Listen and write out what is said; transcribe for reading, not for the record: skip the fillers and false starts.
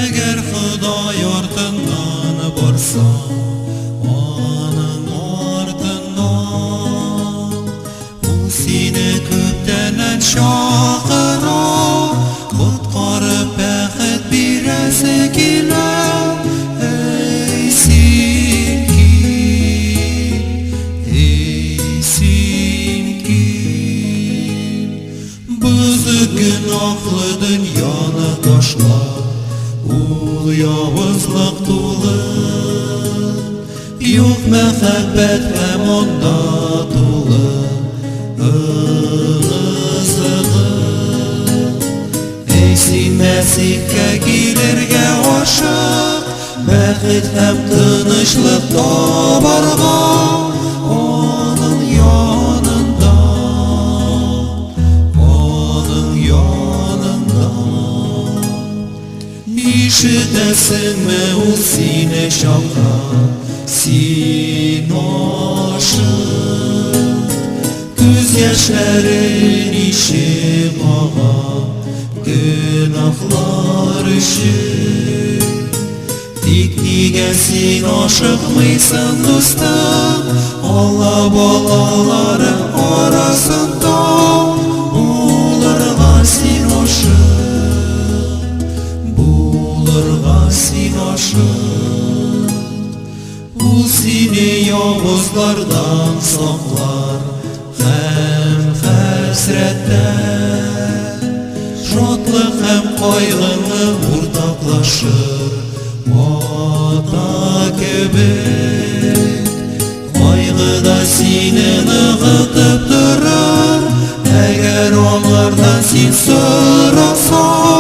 Әгәр Ходай артыннан барсаң, аның артыннан, ул сине күптәннән чакыра, коткарып бәхет бирәсе килә. Әй, син кил, эй, син кил. Бозык гөнаһлы дөньяны ташлап, ул явызлык тулы. Юк мәхәббәт һәм анда тулы ыгы-зыгы. Эй, син Мәсихкә килергә ашык, бәхет һәм тынычлык табарга аның янында, аның янында. Ишетәсеңме, ул сине чакыра, син ашык. Күз яшьләре ничек ага гөнаһлар өчен. Тик нигә син ашыкмыйсың, дустым, Алла балалары арасында булырга син ашык, булырга син ашык. Ул сине явызлардан саклар һәм хәсрәттән. Шатлык һәм кайгыңны уртаклашыр ата кебек. Кайгыда сине ныгытып торыр, әгәр аңардан син сорасаң.